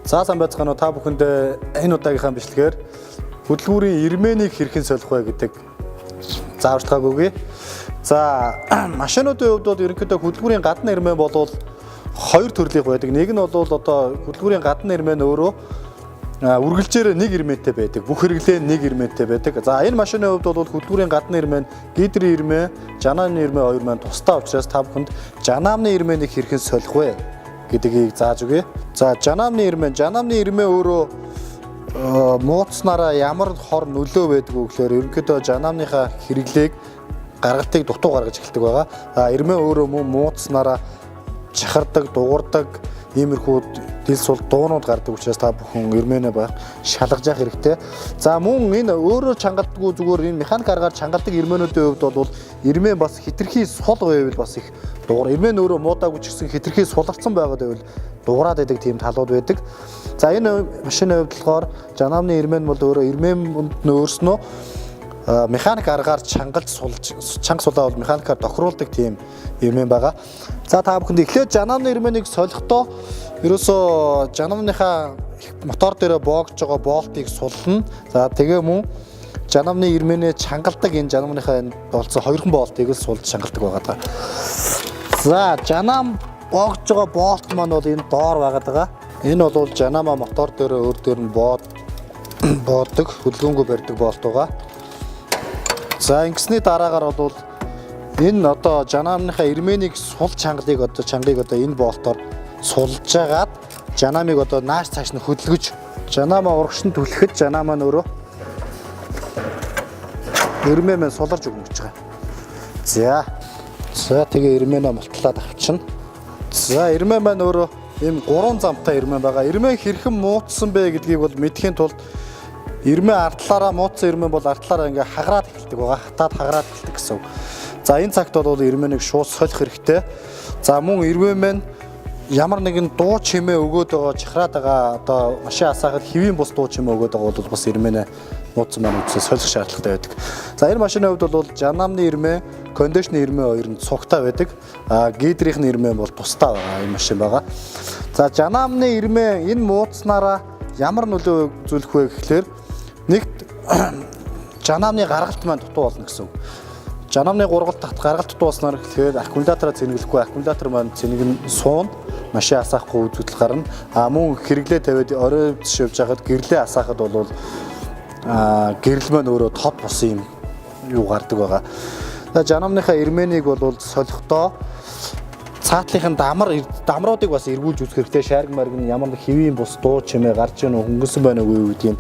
За сайн байцгаана уу, та бүхэнд энэ удаагийнхаа бичлэгээр хөдөлгүүрийн ирмэнийг хэрхэн солих вэ гэдэг зааварчилгааг өгье. За машинуудын хувьд бол ерөнхийдөө хөдөлгүүрийн гадна ирмэн болвол хоёр төрлийнх байдаг. Нэг нь бол одоо хөдөлгүүрийн гадна ирмэн өөрөө үргэлжээрээ нэг ирмэнтэй байдаг. Бүх хэрэглээ нэг ирмэнтэй байдаг. За энэ машины хувьд бол хөдөлгүүрийн гадна ирмэн, гидрийн ирмэн, жанаамны ирмэн хоёр маань тусдаа учраас та бүхэнд жанаамны ирмэнийг хэрхэн солих вэ гэдгийг зааж өгье. За жанаамны ирмэн өөрөө мууцнараа ямар хор нөлөө байдаг вэ гэхээр ерөнхийдөө жанаамныхаа хэрэглээг гаргалтыг дутуу гаргаж эхэлдэг байгаа. А ирмэн өөрөө мөн мууцнараа чахардаг, дуурдаг иймэрхүү дил сул дуунууд гардаг учраас та бүхэн ирмэнэ байх шалгаж явах хэрэгтэй. За мөн энэ өөрөө чангалдаггүй зүгээр энэ механик аргаар чангалдаг ирмэнүүдийн хувьд бол ирмэн бас хитрхи сул байвал бас их дугар. Ирмэн өөрөө муудаагүй ч гэсэн хитрхи суларсан байгаад байвал дуурайд байдаг тийм талууд байдаг. За энэ машины хувьд болохоор жанаамны ирмэн бол өөрөө ирмэн нь өөрснөө механик аргаар чангалж сулж чанга сулаа бол механикаар тохируулдаг тийм ирмэн байгаа. За та бүхэнд эхлээд жанаамны ирмэнийг солихдоо ерөөсөө жанаамныхаа мотор дээр боогдож байгаа болтыг сулна. За тэгээ мөн жанаамны ирмэнээ чангалдаг энэ жанаамныхаа энэ болцсон хоёрхан болтыг л сулж чангалдаг байгаа даа. За жанаам боогдож байгаа болт маань бол энэ доор байгаад байгаа. Энэ бол жанаамаа мотор дээр өөр дээр нь боодог, хөдөлгөөнгөө барьдаг болт байгаа. За ингэсний дараагаар бол энэ одоо жанаамныхаа ирмэнийг сул чангалыг одоо чангаыг одоо энэ болтоор сулж жагаад жанаамыг одоо нааш цааш нь хөдөлгөж жанаамаа урагш нь түлхэхэд жанаамаа нь өөрөө ирмээ маань суларч өгнө гэж байгаа. За. За тэгээ ирмэнээ мултлаад авчина. За ирмэн маань өөрөө ийм гурван замтай ирмэн байгаа. Ирмэн хэрхэн муутсан бэ гэдгийг бол мэдэхийн тулд ирмэн ардлаараа муутсан ирмэн бол ардлаараа ингээ хагараад эхэлдэг байгаа. Хатаад хагараад эхэлдэг гэсэн үг. За энэ цагт бол ирмэнийг шууд солих хэрэгтэй. За мөн ирмэн маань ямар нэгэн дуу чимээ өгөөд байгаа, чихраад байгаа, одоо машин асаахад хэвийн бус дуу чимээ өгөөд байгаа бол бас ирмэнээ муутсан маань үдсээ солих шаардлагатай байдаг. За энэ машины хувьд бол жанаамны ирмэн, кондишны ирмэн хоёр нь цугтай байдаг. А гидрийнх нь ирмэн бол тусдаа байгаа энэ машин байгаа. За жанаамны ирмэн энэ мууцнараа ямар нөлөө үзүүлэх вэ гэхлээр нэгт жанаамны гаргалт маань дутуу болно гэсэн үг. Жанаамны гаргалт дутуу болсноор гэхээр аккумулятораа цэнэглэхгүй, аккумулятор маань цэнэг нь суун, машин асаахгүй үзэгдэл гарна. А мөн хэрэглээ тавиад орой явж байхад гэрлээ асаахад бол гэрэл маань өөрөө топ бус юм юу гардаг байгаа. За жанаамныхаа ирмэнийг бол солихдоо цаатлынхын дамруудыг бас эргүүлж үзэх хэрэгтэй. Шаарг марг нь ямар нэг хэвийн бус дуу чимээ гарч ийн хөнгөсөн байна уу гэдгийг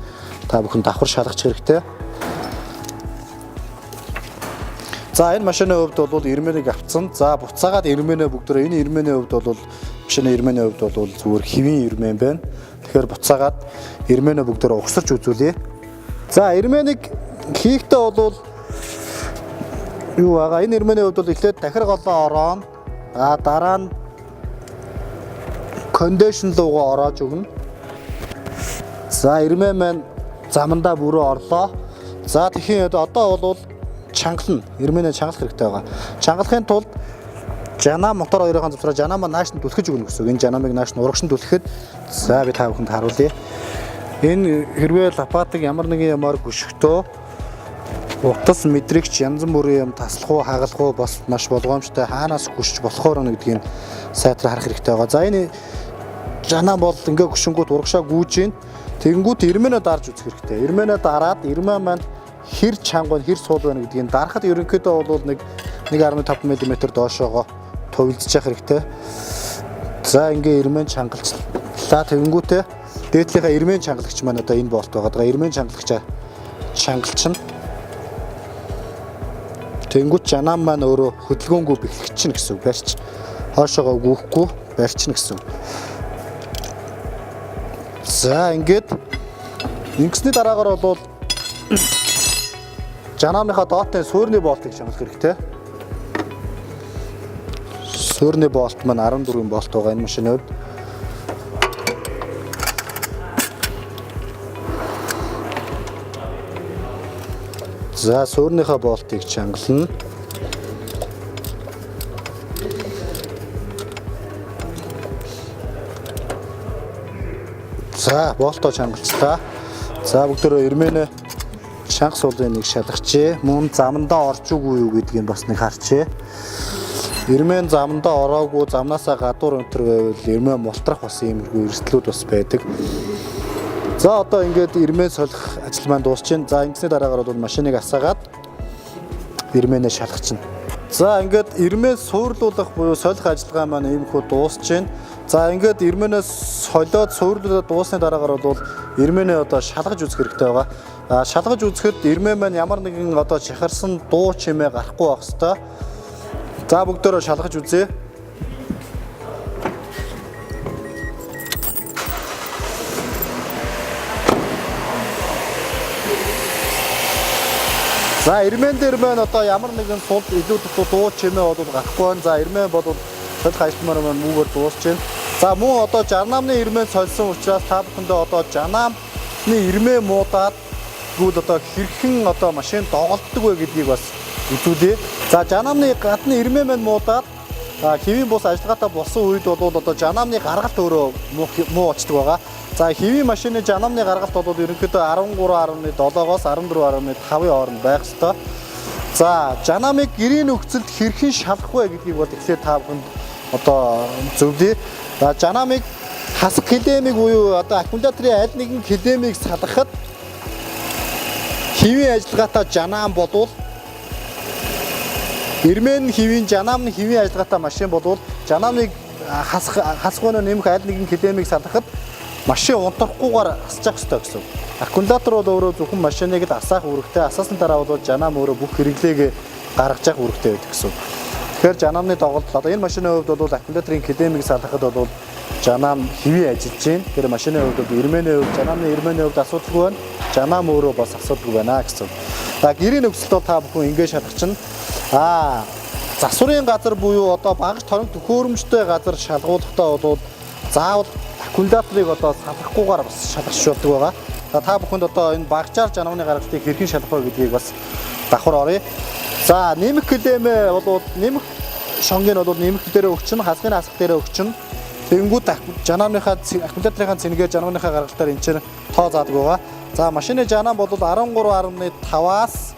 та бүхэн давхар шалгах хэрэгтэй. За энэ машины хувьд бол ирмэнийг авцсан. За буцаагаад ирмэнээ бүгдөө энэ ирмэний хувьд бол машины ирмэний хувьд бол зүгээр хэвийн ирмэн байна. Тэгэхээр буцаагаад ирмэнээ бүгдөө угсарч үзүүлье. За ирмэнийг хийхдээ бол юу байгаа? Энэ ирмэний хувьд бол эхлээд дахир голоо ороон. А дараа нь кондишн руугаа ороож өгнө. За ирмэн маань замандаа бүрөө орлоо. За тэгэхээр одоо бол чангална. Ирмэнээ чангалах хэрэгтэй байгаа. Чангалахын тулд жанаа мотор хоёрын завсраа жанаамаа нааш нь түлхэж өгнө гэсэн үг. Энэ жанаамыг нааш нь урагш нь түлхэхэд за би та бүхэнд харуулъя. Энэ хэрвээ лопатыг ямар нэгэн юмар гүшгтөө утас мэдрэгч янз бүрийн юм таслах уу хагалах уу бас маш болгоомжтой хаанаас гүшиж болохоор байна гэдгийг сайтар харах хэрэгтэй байгаа. За энэ жанаа бол ингээ гүшингүүт урагшаа гүйж гин. Тэгэнгүүт ирмэнээ дарж үзэх хэрэгтэй. Ирмэнээ дараад ирмэн маань хэр чанга байна, хэр суул байна гэдгийг дарахад ерөнхийдөө бол нэг 1.5 мм доошоогоо тувилдчих хэрэгтэй. За ингээ ирмэн чангалчлаа. Тэгэнгүүтээ дээдлийнхаа ирмэн чангалагч маань одоо энэ болт байгаа даа. Ирмэн чангалагчаа чангалчна. Тэнгүүт жанаам маань өөрөө хөдөлгөөнгөө бэхлэгч гэсэн үг барьч. Хоошоогоо гүйхгүй барьчихна гэсэн үг. За ингээд ингэсний дараагаар бол жанаамныхаа доотын суурны болтыг чангалах хэрэгтэй. Суурны болт маань 14 болт байгаа энэ машины хувьд. За суурныхаа болтыг чангална. За, болтоо чангалчлаа. За, бүгдөө эрмэнэ чанга суулын нэг шалгачээ. Мөн замандаа орж үгүй юу гэдгийг бас нэг харчээ. Эрмэн замандаа ороогүй, замнаасаа гадуур өнтер байвал эрмэн мултрах бас иймэрхүү эрсдлүүд бас байдаг. За, одоо ингээд эрмэн солих ажил маань дуусч байна. За, ингэсний дараагаар бол машиныг асаагаад эрмэнээ шалгачна. За, ингээд эрмээ суурлуулах буюу солих ажиллагаа маань иймэрхүү дуусч байна. За, ингээд эрмэнээ солиод суурлуулаад дуусны дараагаар бол эрмэнээ одоо шалгаж үзэх хэрэгтэй байгаа. А шалгаж үзэхэд эрмээ маань ямар нэгэн одоо чихарсан дуу чимээ гарахгүй байх хэвээр. За, бүгдөөрөө шалгаж үзье. За, эрмэн дээр маань одоо ямар нэгэн сул илүү дутуу дуу чимээ бол гарахгүй байна. За, эрмэн бол солих ажилламаар маань үүгээр дуусч байна. За, мөн одоо 68-ны эрмэн сольсон учраас та бүхэндээ одоо 68-ны эрмэн муудаад тэгвэл одоо хэрхэн одоо машин доголддог вэ гэдгийг бас үзүүлье. За, 68-ны гадны эрмэн маань муудаад хэвийн бус ажиллагаатай болсон үед бол одоо 68-ны гаргалт өөрөө муу очдог байгаа. За, хэвийн машины 68-ны гаргалт бол ерөнхийдөө 13.7-оос 14.5-ын хооронд байх ёстой. За, 68-ыг гэрийн нөхцөлд хэрхэн шалгах вэ гэдгийг бол эхлээд та бүхэнд одоо зөвлөе. За, 68-ыг хасах клемийг буюу одоо аккумуляторын аль нэгэн клемийг салгахад хэвийн ажиллагаатай 68 болвол эрмэн хэвийн 68 нь хэвийн ажиллагаатай машин болвол 68-ыг хасах өнөө нэмэх аль нэгэн клемийг салгахад машин унтрахгүйгээр асчих ёстой гэсэн. Аккумулятор бол өөрөө зөвхөн машиныг л асаах үүрэгтэй. Асаасны дараа бол 68 өөрөө бүх хэрэглээг гаргаж явах үүрэгтэй байдаг гэсэн. Тэгэхээр 68-ны доголдол одоо энэ машины хувьд бол аккумуляторын клемийг салгахад бол 68 хэвийн ажиллаж байна. Тэгэхээр машины хувьд бол эрмэний хувьд 68-ны эрмэний хувьд асуудалгүй байна. 68 өөрөө бас асуудалгүй байна гэсэн. За, гэрийн нөхцөлд бол та бүхэн ингэ шалгах чинь. Аа, засварын газар буюу одоо багаж торон төхөөрөмжтэй газар шалгуулгахдаа бол заавал аккумуляторыг одоо салгахгүйгээр бас шалгах болдог байгаа. За, та бүхэнд одоо энэ багажаар 68-ны гаргалтыг хэрхэн шалгах вэ гэдгийг бас давхар оръё. За, нэмэх клемээ бол нэмэх шонгийн бол нэмэх дээрээ өгчин, хасгын хасах дээрээ өгчин. Тэгэнгүүт 68-ныхаа аккумуляторынхаа цэнгээр 68-ныхаа гаргалтаар энэ чинь тоо заадаг байгаа. За, машины 68 бол 13.5-аас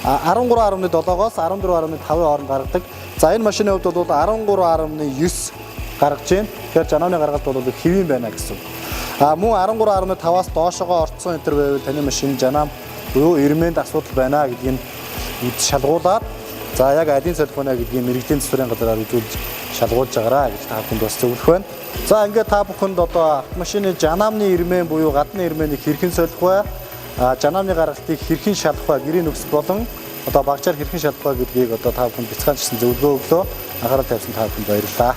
13.7-оос 14.5-ын хооронд гаргадаг. За, энэ машины хувьд бол 13.9 гаргаж байна. Тэгэхээр 68-ны гаргалт бол хэвийн байна гэсэн. А мөн 13.5-аас доошогоо орцсон энэ төр байвал таны машин 68 буюу эрмэнд асуудал байна гэдгийг үд шалгуулад, за яг алийн солих байна гэдгийг мэрэгжлийн засварын газраар үзүүлж шалгуулж агараа гэж та бүхэнд бас зөвлөх байна. За, ингээд та бүхэнд одоо автомашины 68-ны эрмэн буюу гадны эрмэнийг хэрхэн солих вэ? 68-ны гаргалтыг хэрхэн шалгах вэ? Гэрийн нөхцөл болон одоо багжаар хэрхэн шалгах вэ гэдгийг одоо та бүхэнд бяцхан гэсэн зөвлөгөө өглөө. Анхаарал тавьсан та бүхэнд баярлалаа.